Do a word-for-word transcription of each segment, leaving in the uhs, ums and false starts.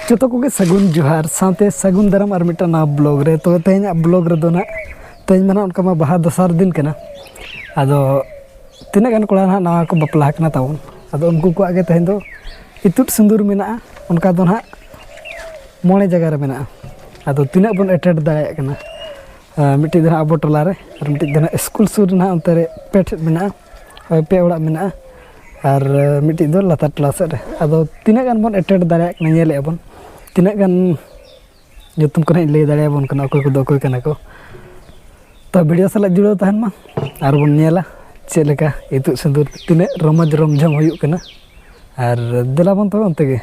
ᱡᱚᱛᱚ ᱠᱚᱜᱮ ᱥᱟᱹᱜᱩᱱ ᱡᱚᱦᱟᱨ, ᱥᱟᱶᱛᱮ ᱥᱟᱹᱜᱩᱱ ᱫᱟᱨᱟᱢ ᱟᱨ ᱢᱤᱫᱴᱟᱝ ᱱᱟᱣᱟ ᱵᱞᱚᱜ ᱨᱮ᱾ ᱛᱚᱵᱮ ᱛᱮᱦᱮᱧᱟᱜ ᱵᱞᱚᱜ ᱨᱮᱫᱚ ᱱᱟᱜ, ᱛᱮᱦᱮᱧ ᱢᱟ ᱱᱟᱜ ᱚᱱᱠᱟ ᱢᱟ ᱵᱟᱦᱟ ᱫᱚᱥᱟᱨ ᱫᱤᱱ ᱠᱟᱱᱟ᱾ ᱟᱫᱚ ᱛᱤᱱᱟᱹᱜ ᱜᱟᱱ ᱠᱚᱲᱟ ᱱᱟᱜ ᱱᱟᱣᱟ ᱠᱚ ᱵᱟᱯᱞᱟ ᱟᱠᱟᱱᱟ ᱛᱟᱵᱚᱱ, ᱟᱫᱚ ᱩᱱᱠᱩ ᱠᱚᱣᱟᱜ ᱜᱮ ᱛᱮᱦᱮᱧ ᱫᱚ ᱤᱛᱩᱫ ᱥᱤᱸᱫᱩᱨ ᱢᱮᱱᱟᱜᱼᱟ᱾ ᱚᱱᱠᱟ ᱫᱚ ᱱᱟᱜ ᱢᱚᱬᱮ ᱡᱟᱭᱜᱟ ᱨᱮ ᱢᱮᱱᱟᱜᱼᱟ᱾ ᱟᱫᱚ ᱛᱤᱱᱟᱹᱜ ᱵᱚᱱ ᱮᱴᱮᱱᱰ ᱫᱟᱲᱮᱭᱟᱜ ᱠᱟᱱᱟ, ᱟᱨ ᱢᱤᱫᱴᱤᱡ ᱫᱚ ᱱᱟᱦᱟᱜ ᱟᱵᱚ ᱴᱚᱞᱟ ᱨᱮ, ᱟᱨ ᱢᱤᱫᱴᱤᱡ ᱫᱚ ᱱᱟᱦᱟᱜ ᱥᱠᱩᱞ ᱥᱩᱨ ᱨᱮ ᱱᱟᱦᱟᱜ ᱚᱱᱛᱮ ᱨᱮ ᱯᱮ ᱴᱷᱮᱡ ᱢᱮᱱᱟᱜᱼᱟ, ᱦᱳᱭ, ᱯᱮ ᱚᱲᱟᱜ ᱢᱮᱱᱟᱜᱼᱟ, ᱟᱨ ᱢᱤᱫᱴᱤᱡ ᱫᱚ ᱞᱟᱛᱟᱨ ᱴᱚᱞᱟ ᱥᱮᱫ ᱨᱮ᱾ ᱟᱫᱚ ᱛᱤᱱᱟᱹᱜ ᱜᱟᱱ ᱵᱚᱱ ᱮᱴᱮᱱᱰ ᱫᱟᱲᱮᱭᱟᱜ ᱠᱟᱱᱟ, ᱧᱮᱞᱮᱫᱼᱟ ᱵᱚᱱ ᱛᱤᱱᱟᱹᱜ ᱜᱟᱱ ᱧᱩᱛᱩᱢ ᱠᱚ ᱱᱟᱦᱟᱜ ᱤᱧ ᱞᱟᱹᱭ ᱫᱟᱲᱮᱭᱟᱵᱚᱱ ᱠᱟᱱᱟ, ᱚᱠᱚᱭ ᱠᱚᱫᱚ ᱚᱠᱚᱭ ᱠᱟᱱᱟ ᱠᱚ᱾ ᱛᱚ ᱵᱷᱤᱰᱤᱭᱳ ᱥᱟᱞᱟᱜ ᱡᱩᱲᱟᱹᱣ ᱛᱟᱦᱮᱱ ᱢᱟ, ᱟᱨ ᱵᱚᱱ ᱧᱮᱞᱟ ᱪᱮᱫ ᱞᱮᱠᱟ ᱤᱛᱩᱫ ᱥᱤᱸᱫᱩᱨ ᱛᱤᱱᱟᱹᱜ ᱨᱚᱢᱚᱡᱽ ᱨᱚᱢᱡᱷᱚᱢ ᱦᱩᱭᱩᱜ ᱠᱟᱱᱟ᱾ ᱟᱨ ᱫᱮᱞᱟ ᱵᱚᱱ ᱛᱚᱵᱮ ᱚᱱᱛᱮ ᱜᱮ᱾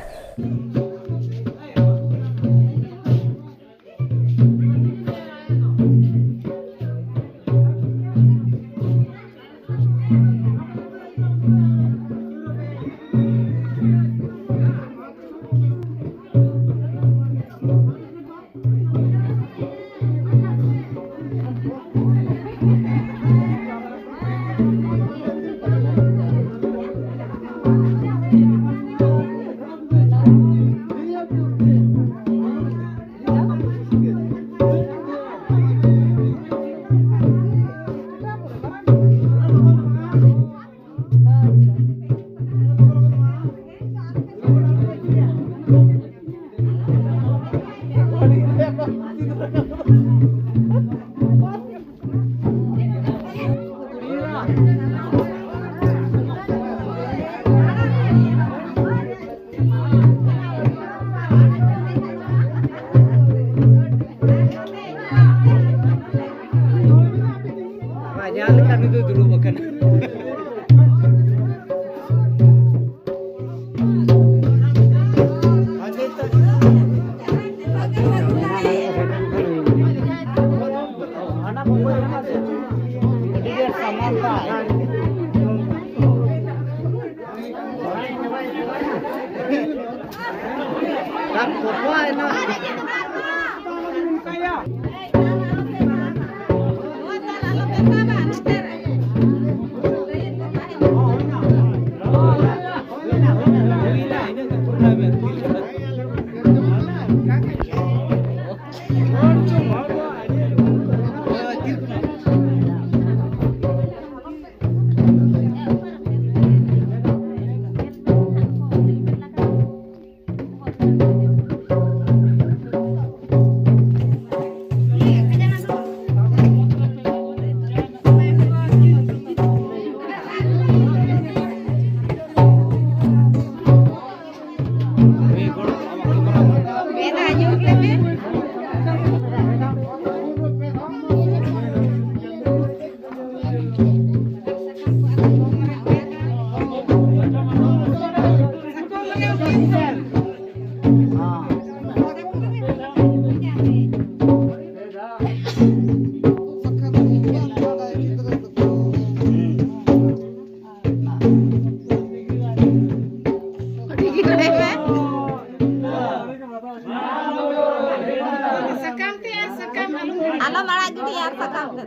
ᱥᱟᱠᱟᱢ ᱛᱮ ᱟᱨ ᱥᱟᱠᱟᱢ ᱟᱞᱚᱢ ᱦᱤᱲᱤᱧᱟ᱾ ᱟᱞᱚᱢ ᱟᱲᱟᱜ ᱜᱤᱰᱤᱭᱟ ᱟᱨ ᱥᱟᱠᱟᱢ ᱛᱮ᱾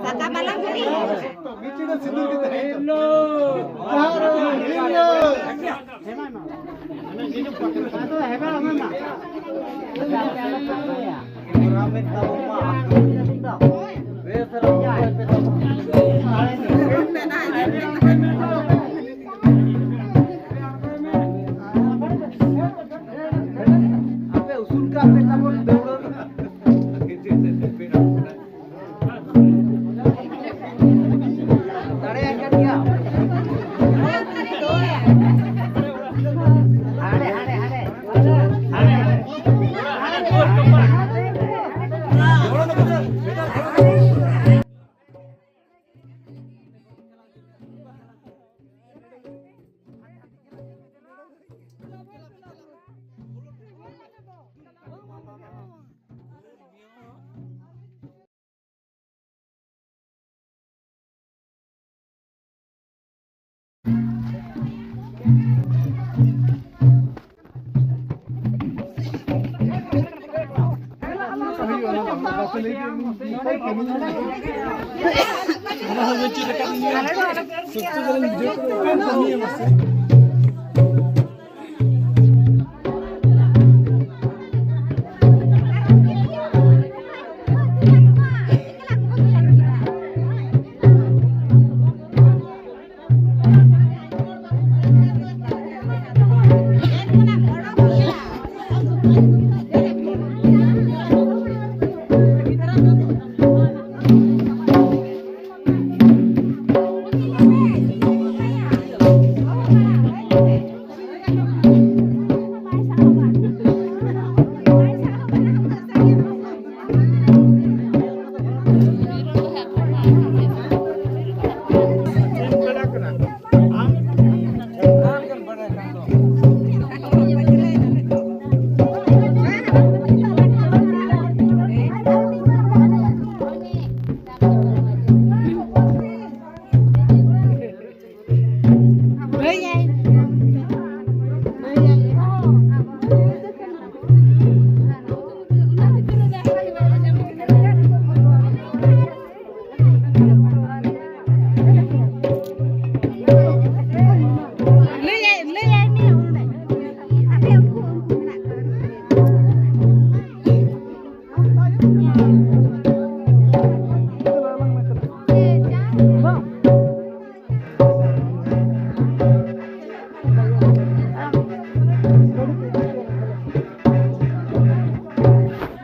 ᱥᱟᱠᱟᱢ ᱟᱞᱚᱢ ᱦᱤᱲᱤᱧᱟ᱾ ᱟᱯᱮ ᱩᱥᱩᱞ ᱠᱟᱜ ᱯᱮ ᱛᱟᱵᱚᱱ ᱫᱟᱹᱣᱲᱟᱹ᱾ ᱫᱟᱲᱮᱭᱟᱜ ᱠᱟᱱ ᱜᱮᱭᱟ᱾ ᱦᱟᱸᱰᱮ, ᱦᱟᱸᱰᱮ, ᱦᱟᱸᱰᱮ᱾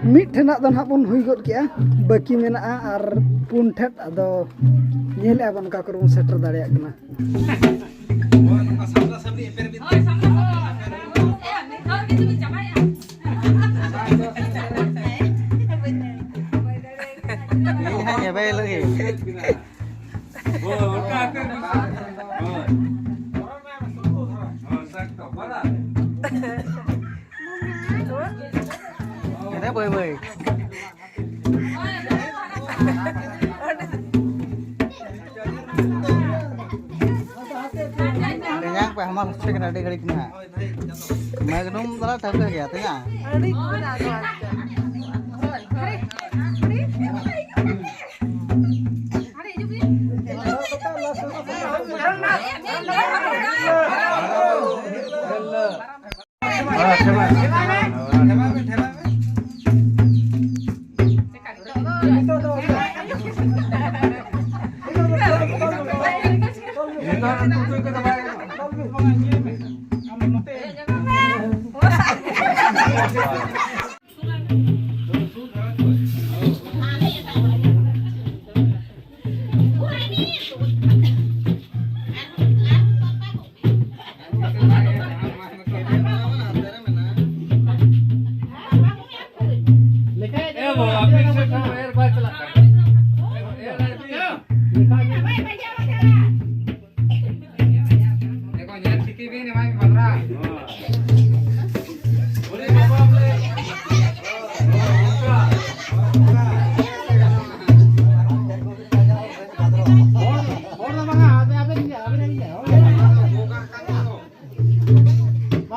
ᱢᱤᱫ ᱴᱷᱮᱱᱟᱜ ᱫᱚ ᱱᱟᱦᱟᱜ ᱵᱚᱱ ᱦᱩᱭ ᱜᱚᱫ ᱠᱮᱜᱼᱟ, ᱵᱟᱹᱠᱤ ᱢᱮᱱᱟᱜᱼᱟ ᱟᱨ ᱯᱩᱱ ᱴᱷᱮᱱ᱾ ᱟᱫᱚ ᱧᱮᱞᱮᱜᱼᱟ ᱵᱚᱱ ᱚᱠᱟ ᱠᱚᱨᱮ ᱵᱚᱱ ᱥᱮᱴᱮᱨ ᱫᱟᱲᱮᱭᱟᱜ ᱠᱟᱱᱟ᱾ ᱤᱧ ᱦᱟᱸᱜ ᱧᱮᱵᱮ ᱞᱟᱹᱜᱤᱫ᱾ ᱵᱟᱹᱭ ᱵᱟᱹᱭ᱾ ᱛᱮᱧᱟᱝ ᱯᱮ ᱦᱟᱢᱟᱞ ᱦᱚᱪᱚ ᱠᱟᱱᱟ ᱟᱹᱰᱤ ᱜᱷᱟᱹᱲᱤᱡ ᱠᱷᱚᱱᱟᱜ᱾ ᱢᱮᱜᱽᱱᱩᱢ ᱫᱚ ᱴᱷᱟᱹᱣᱠᱟᱹ ᱜᱮᱭᱟ ᱛᱮᱧᱟᱝ᱾ ᱟᱹᱰᱤ ᱠᱚ ᱢᱮᱱᱟᱜ ᱠᱚᱣᱟ᱾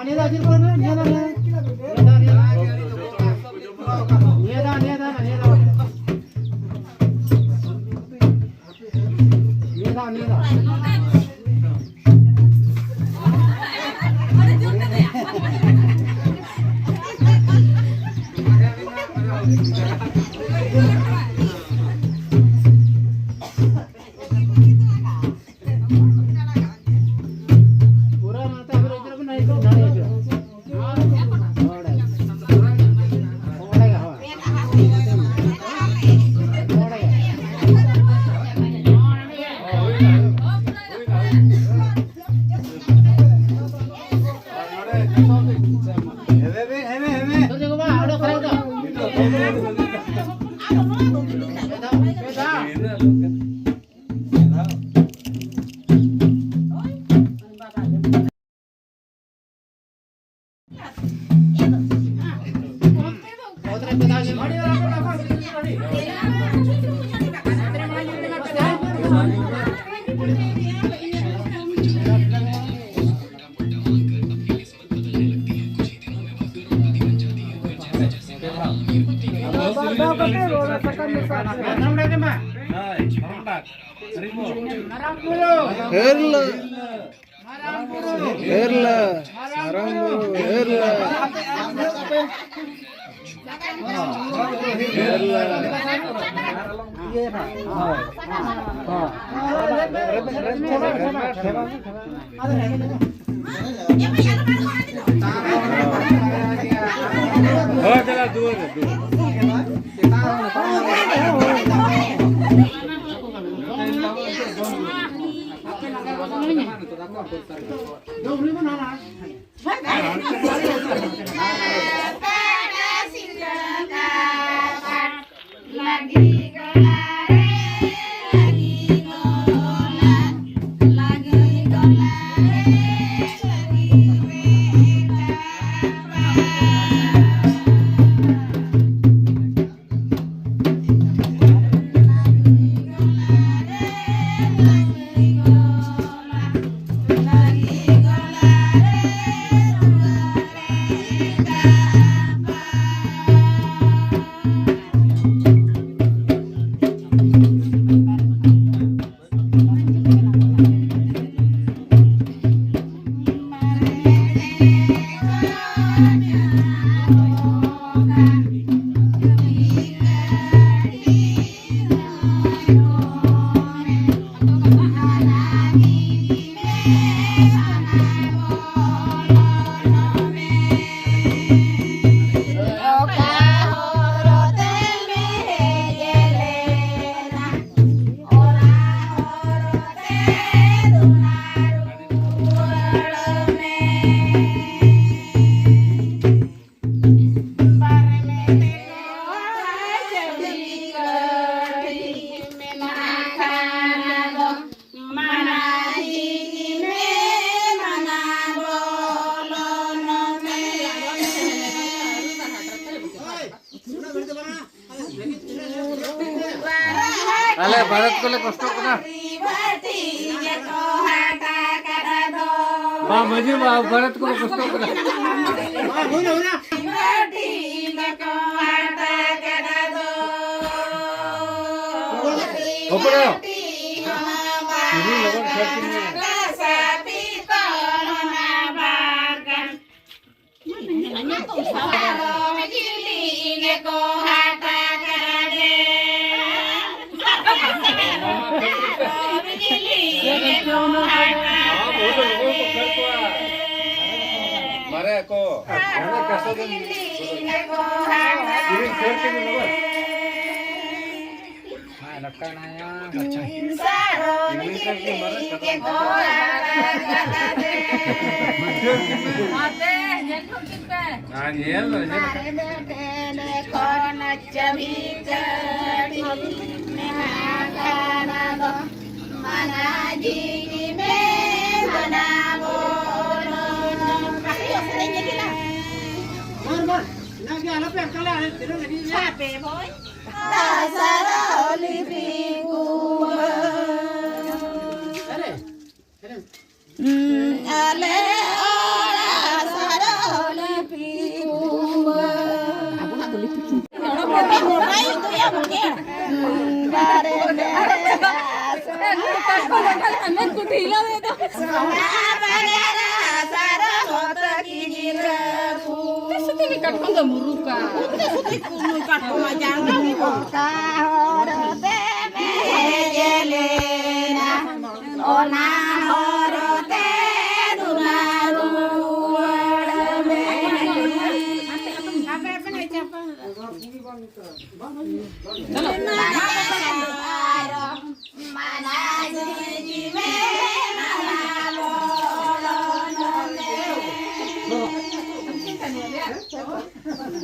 ᱱᱤᱭᱟᱹ ᱫᱚ ᱟᱹᱪᱩᱨ ᱠᱚᱨᱮ ᱢᱮ, ᱱᱤᱭᱟᱹ ᱫᱚ, ᱱᱤᱭᱟᱹ ᱫᱚ᱾ ᱱᱤᱭᱟᱹ ᱫᱚ, ᱱᱤᱭᱟᱹ ᱫᱚ, ᱱᱤᱭᱟᱹ ᱫᱚ᱾ ᱱᱤᱭᱟᱹ ᱫᱚ, ᱱᱤᱭᱟᱹ ᱫᱚ᱾ ᱯᱩᱨᱟᱹ ᱱᱚᱛᱮ ᱟᱵᱮᱱ ᱩᱛᱟᱹᱨ ᱵᱮᱱ, ᱦᱤᱡᱩᱜ ᱵᱮᱱ, ᱦᱤᱡᱩᱜ ᱵᱮᱱ᱾ ᱚᱸᱰᱮ ᱜᱮ, ᱦᱳᱭ᱾ ᱚᱸᱰᱮ ᱜᱮ᱾ ᱥᱩᱨ ᱧᱚᱜᱚᱜ ᱢᱟ, ᱚᱸᱰᱮ ᱠᱷᱟᱨᱟᱜ ᱫᱚ᱾ ᱢᱟᱨᱟᱝ ᱵᱩᱨᱩ᱾ ᱦᱮᱨᱞᱟᱹ᱾ ᱢᱟᱨᱟᱝ ᱵᱩᱨᱩ᱾ ᱮᱨᱞᱟ, ᱥᱟᱨᱟᱝ ᱵᱩᱨᱩ, ᱮᱨᱞᱟ᱾ ᱮᱨᱞᱟ᱾ ᱦᱳᱭ, ᱪᱟᱞᱟᱜ ᱫᱩᱣᱟᱹᱨ ᱨᱮ, ᱫᱩᱣᱟᱹᱨ᱾ ᱟᱞᱮ ᱵᱟᱨᱮᱛ ᱠᱚᱞᱮ ᱠᱚᱥᱴᱚᱜ ᱠᱟᱱᱟ᱾ ᱵᱟ, ᱢᱟᱹᱡᱷᱤ ᱵᱟ, ᱵᱟᱨᱮᱛ ᱠᱚᱞᱮ ᱠᱚᱥᱴᱚᱜ ᱠᱟᱱᱟ᱾ ᱦᱚᱯᱚᱱ ᱮᱨᱟ᱾ ᱞᱚᱜᱚᱱ ᱠᱷᱮᱛ ᱠᱚ ᱧᱮᱞ᱾ ᱢᱟᱨᱮ ᱠᱚ᱾ ᱟᱞᱮ ᱚᱲᱟᱜ ᱥᱟᱨᱚ ᱞᱤᱯᱤ ᱠᱩᱢᱵᱟᱹ᱾ ᱟᱵᱚᱱᱟᱜ ᱫᱚ ᱞᱤᱯᱤ ᱠᱩᱢᱵᱟᱹ᱾ ᱵᱟᱨᱮ ᱵᱟᱨᱮ ᱥᱟᱨᱚ ᱦᱚᱛ ᱠᱤ ᱜᱤᱨᱟᱹ ᱠᱚ᱾ ᱥᱩᱫᱷᱩ ᱠᱟᱴᱠᱚᱢ ᱫᱚ ᱢᱩᱨᱩᱠᱟ᱾ ᱥᱩᱫᱷᱩ ᱠᱟᱴᱠᱚᱢ ᱡᱟᱝ ᱜᱮ ᱵᱚᱞ᱾ ᱦᱚᱨ ᱛᱮ ᱢᱮ ᱡᱮᱞᱮᱧᱟ᱾ ᱚᱱᱟ ᱦᱚᱨ ᱛᱮ ᱫᱩᱞᱟ ᱨᱩᱣᱟᱹᱲ ᱢᱮ᱾ ᱢᱟᱱᱟ ᱡᱤᱣᱤ ᱢᱮ, ᱢᱟᱱᱟ ᱵᱚᱞᱚᱱ ᱢᱮ᱾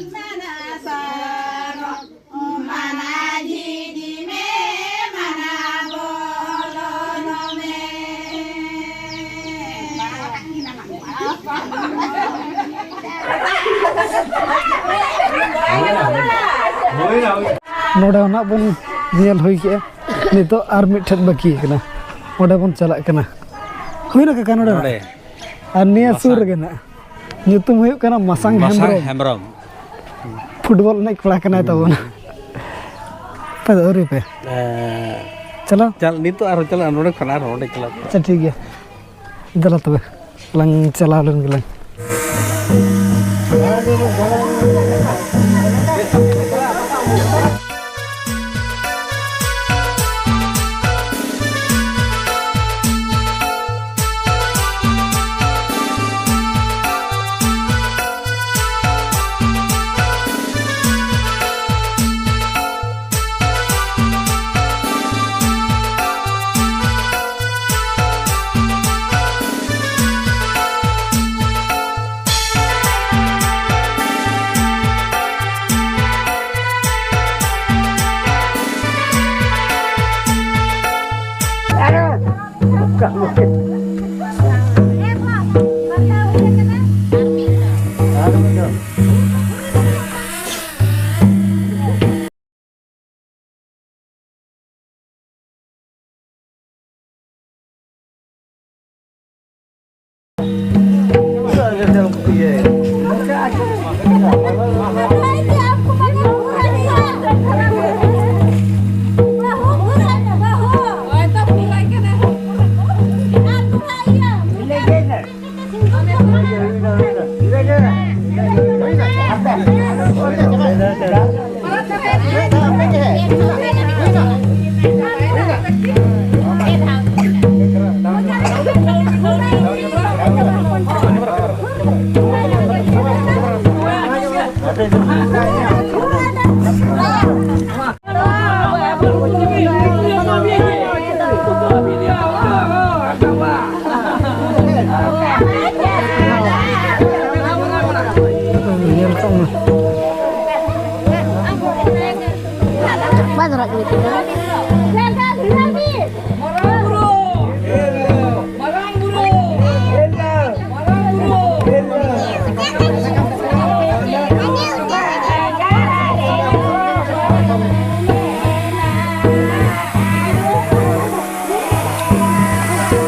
ᱢᱟᱱᱟ ᱥᱟᱨᱚ ᱱᱚᱰᱮ ᱦᱚᱸ ᱱᱟᱜ ᱵᱚᱱ ᱧᱮᱞ ᱦᱩᱭ ᱠᱮᱜᱼᱟ᱾ ᱱᱤᱛᱚᱜ ᱟᱨ ᱢᱤᱫᱴᱷᱮᱱ ᱵᱟᱹᱠᱤ ᱠᱟᱱᱟ, ᱚᱸᱰᱮ ᱵᱚᱱ ᱪᱟᱞᱟᱜ ᱠᱟᱱᱟ᱾ ᱦᱩᱭᱱᱟ ᱠᱟᱠᱟ ᱱᱚᱰᱮ ᱱᱟᱜ? ᱱᱚᱰᱮ᱾ ᱟᱨ ᱱᱤᱭᱟᱹ ᱥᱩᱨ ᱢᱟᱥᱟᱝ᱾ ᱨᱮᱜᱮ ᱱᱟᱜ ᱧᱩᱛᱩᱢ ᱦᱩᱭᱩᱜ ᱠᱟᱱᱟ ᱢᱟᱥᱟᱝ ᱢᱟᱥᱟᱝ ᱦᱮᱢᱵᱨᱚᱢ᱾ ᱦᱮᱢᱵᱨᱚᱢ᱾ ᱯᱷᱩᱴᱵᱚᱞ ᱮᱱᱮᱡ ᱠᱚᱲᱟ ᱠᱟᱱᱟᱭ ᱛᱟᱵᱚᱱ᱾ ᱟᱯᱮ ᱫᱚ ᱟᱹᱣᱨᱤ ᱯᱮ ᱮᱸ, ᱪᱟᱞᱟᱣ? ᱪᱟᱞ-, ᱱᱤᱛᱚᱜ ᱟᱨᱦᱚᱸ ᱪᱟᱞᱟᱜᱼᱟ, ᱱᱚᱰᱮ ᱠᱷᱚᱱ ᱟᱨᱦᱚᱸ ᱚᱸᱰᱮ ᱪᱟᱞᱟᱜ ᱯᱮ᱾ ᱟᱪᱪᱷᱟ, ᱴᱷᱤᱠ ᱜᱮᱭᱟ, ᱫᱮᱞᱟ ᱛᱚᱵᱮ ᱞᱟᱝ ᱪᱟᱞᱟᱣ ᱞᱮᱱ ᱜᱮᱞᱟᱝ᱾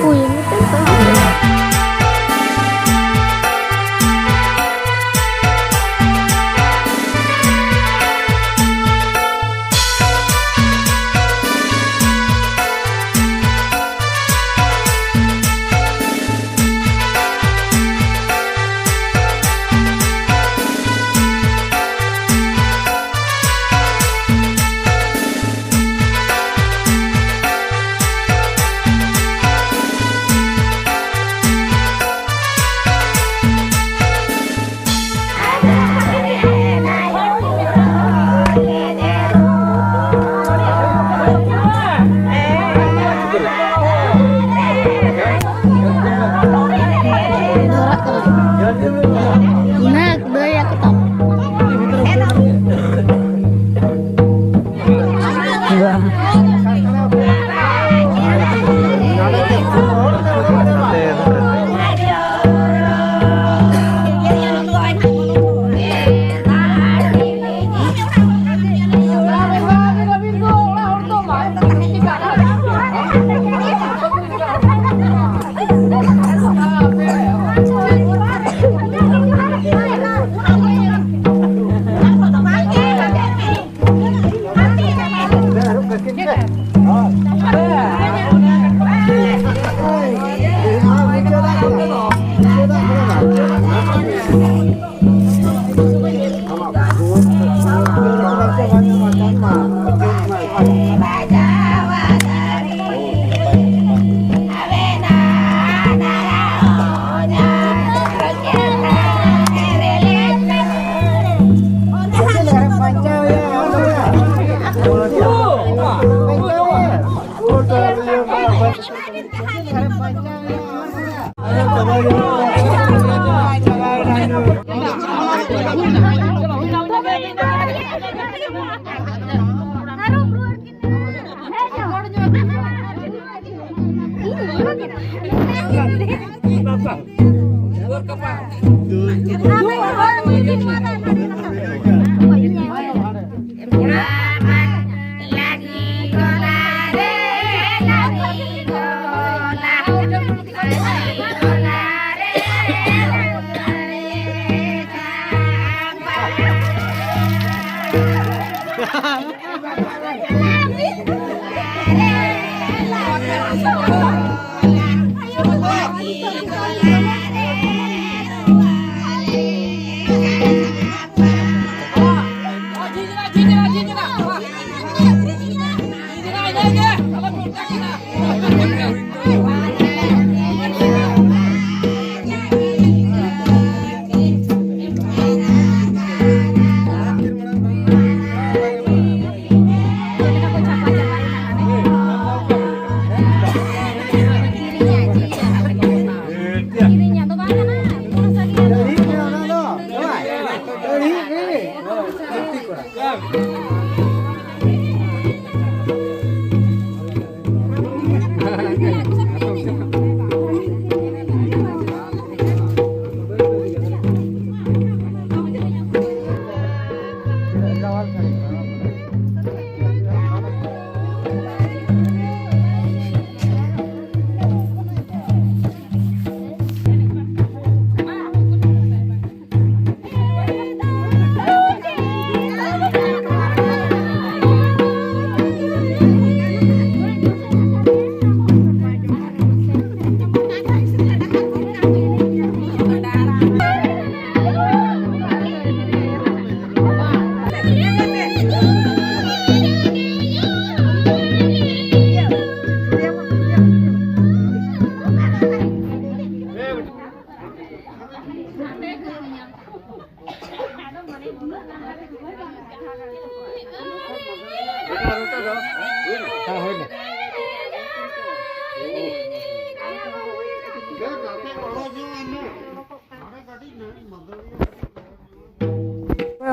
Uy, ini tuh.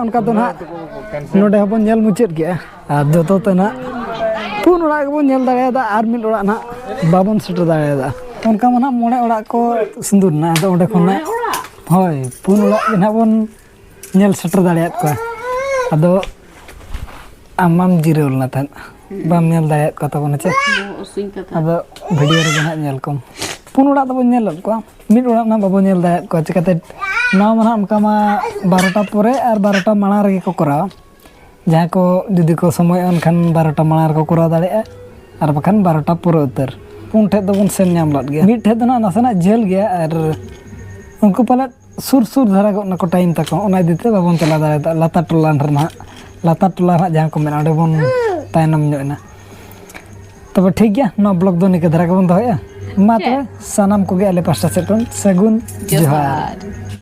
ᱚᱱᱠᱟ ᱫᱚ ᱱᱟᱦᱟᱜ ᱱᱚᱰᱮ ᱦᱚᱸᱵᱚᱱ ᱧᱮᱞ ᱢᱩᱪᱟᱹᱫ ᱠᱮᱜᱼᱟ᱾ ᱟᱨ ᱡᱚᱛᱚ ᱛᱮ ᱱᱟᱦᱟᱜ ᱯᱩᱱ ᱚᱲᱟᱜ ᱜᱮᱵᱚᱱ ᱧᱮᱞ ᱫᱟᱲᱮᱭᱟᱫᱟ, ᱟᱨ ᱢᱤᱫ ᱚᱲᱟᱜ ᱱᱟᱦᱟᱜ ᱵᱟᱵᱚᱱ ᱥᱮᱴᱮᱨ ᱫᱟᱲᱮᱭᱟᱫᱟ᱾ ᱚᱱᱠᱟ ᱢᱟ ᱱᱟᱦᱟᱜ ᱢᱚᱬᱮ ᱚᱲᱟᱜ ᱠᱚ ᱥᱤᱸᱫᱩᱨ ᱮᱱᱟ᱾ ᱟᱫᱚ ᱚᱸᱰᱮ ᱠᱷᱚᱱ ᱢᱚᱬᱮ ᱱᱟᱦᱟᱜ ᱚᱲᱟᱜ? ᱦᱳᱭ, ᱯᱩᱱ ᱚᱲᱟᱜ ᱜᱮ ᱱᱟᱦᱟᱜ ᱵᱚᱱ ᱧᱮᱞ ᱥᱮᱴᱮᱨ ᱫᱟᱲᱮᱭᱟᱫ ᱠᱚᱣᱟ᱾ ᱟᱫᱚ ᱟᱢ ᱢᱟᱢ ᱡᱤᱨᱟᱹᱣ ᱞᱮᱱᱟ ᱛᱟᱦᱮᱸᱫ, ᱵᱟᱢ ᱧᱮᱞ ᱫᱟᱲᱮᱭᱟᱫ ᱠᱚᱣᱟ ᱛᱟᱵᱚᱱ, ᱦᱮᱸ ᱪᱮ? ᱵᱚᱦᱚᱜ ᱩᱥᱩᱧ ᱠᱟᱛᱷᱟ᱾ ᱟᱫᱚ ᱵᱷᱤᱰᱤᱭᱳ ᱨᱮᱜᱮ ᱱᱟᱦᱟᱜ ᱧᱮᱞ ᱠᱚᱢ᱾ ᱯᱩᱱ ᱚᱲᱟᱜ ᱫᱚᱵᱚᱱ ᱧᱮᱞ ᱞᱮᱫ ᱠᱚᱣᱟ, ᱢᱤᱫ ᱚᱲᱟᱜ ᱱᱟᱦᱟᱜ ᱵᱟᱵᱚᱱ ᱧᱮᱞ ᱫᱟᱲᱮᱭᱟᱫ ᱠᱚᱣᱟ᱾ ᱪᱤᱠᱟᱹᱛᱮ? ᱱᱟᱣᱟ ᱢᱟ ᱱᱟᱦᱟᱜ ᱚᱱᱠᱟ ᱢᱟ ᱵᱟᱨᱚᱴᱟ ᱯᱚᱨᱮ ᱟᱨ ᱵᱟᱨᱚᱴᱟ ᱢᱟᱲᱟᱝ ᱨᱮᱜᱮ ᱠᱚ ᱠᱚᱨᱟᱣᱟ᱾ ᱡᱟᱦᱟᱸᱭ ᱠᱚ ᱡᱩᱫᱤ ᱠᱚ ᱥᱚᱢᱚᱭᱚᱜᱼᱟ, ᱮᱱᱠᱷᱟᱱ ᱵᱟᱨᱚᱴᱟ ᱢᱟᱲᱟᱝ ᱨᱮᱠᱚ ᱠᱚᱨᱟᱣ ᱫᱟᱲᱮᱭᱟᱜᱼᱟ, ᱟᱨ ᱵᱟᱠᱷᱟᱱ ᱵᱟᱨᱚᱴᱟ ᱯᱚᱨᱮ ᱩᱛᱟᱹᱨ᱾ ᱯᱩᱱ ᱴᱷᱮᱡ ᱫᱚᱵᱚᱱ ᱥᱮᱱ ᱧᱟᱢ ᱞᱮᱫ ᱜᱮᱭᱟ᱾ ᱢᱤᱫ ᱴᱷᱮᱡ ᱫᱚ ᱱᱟᱦᱟᱜ ᱱᱟᱥᱮᱱᱟᱜ ᱡᱷᱟᱹᱞ ᱜᱮᱭᱟ, ᱟᱨ ᱩᱱᱠᱩ ᱯᱟᱞᱮᱫ ᱥᱩᱨ ᱥᱩᱨ ᱫᱷᱟᱨᱟ ᱜᱚᱫ ᱱᱟᱠᱚ ᱴᱟᱭᱤᱢ ᱛᱟᱠᱚ, ᱚᱱᱟ ᱤᱫᱤ ᱛᱮ ᱵᱟᱵᱚᱱ ᱪᱟᱞᱟᱣ ᱫᱟᱲᱮᱭᱟᱫᱟ᱾ ᱞᱟᱛᱟᱨ ᱴᱚᱞᱟ ᱨᱮ ᱱᱟᱦᱟᱜ, ᱞᱟᱛᱟᱨ ᱴᱚᱞᱟ ᱱᱟᱦᱟᱜ ᱡᱟᱦᱟᱸ ᱠᱚ ᱢᱮᱱᱟ, ᱚᱸᱰᱮ ᱵᱚᱱ ᱛᱟᱭᱱᱚᱢ ᱧᱚᱜ ᱮᱱᱟ᱾ ᱛᱚᱵᱮ ᱴᱷᱤᱠ ᱜᱮᱭᱟ, ᱱᱚᱣᱟ ᱵᱞᱚᱜ ᱫᱚ ᱱᱤᱝᱠᱟᱹ ᱫᱷᱟᱨᱟ ᱜᱮᱵᱚᱱ ᱫᱚᱦᱚᱭᱟ᱾ ᱢᱟ ᱛᱚᱵᱮ, ᱥᱟᱱᱟᱢ ᱠᱚᱜᱮ ᱟᱞᱮ ᱯᱟᱥᱴᱟ ᱥᱮᱫ ᱠᱷᱚᱱ ᱥᱟᱹᱜᱩᱱ ᱡᱚᱦᱟᱨ᱾ ᱡᱚᱦᱟᱨ᱾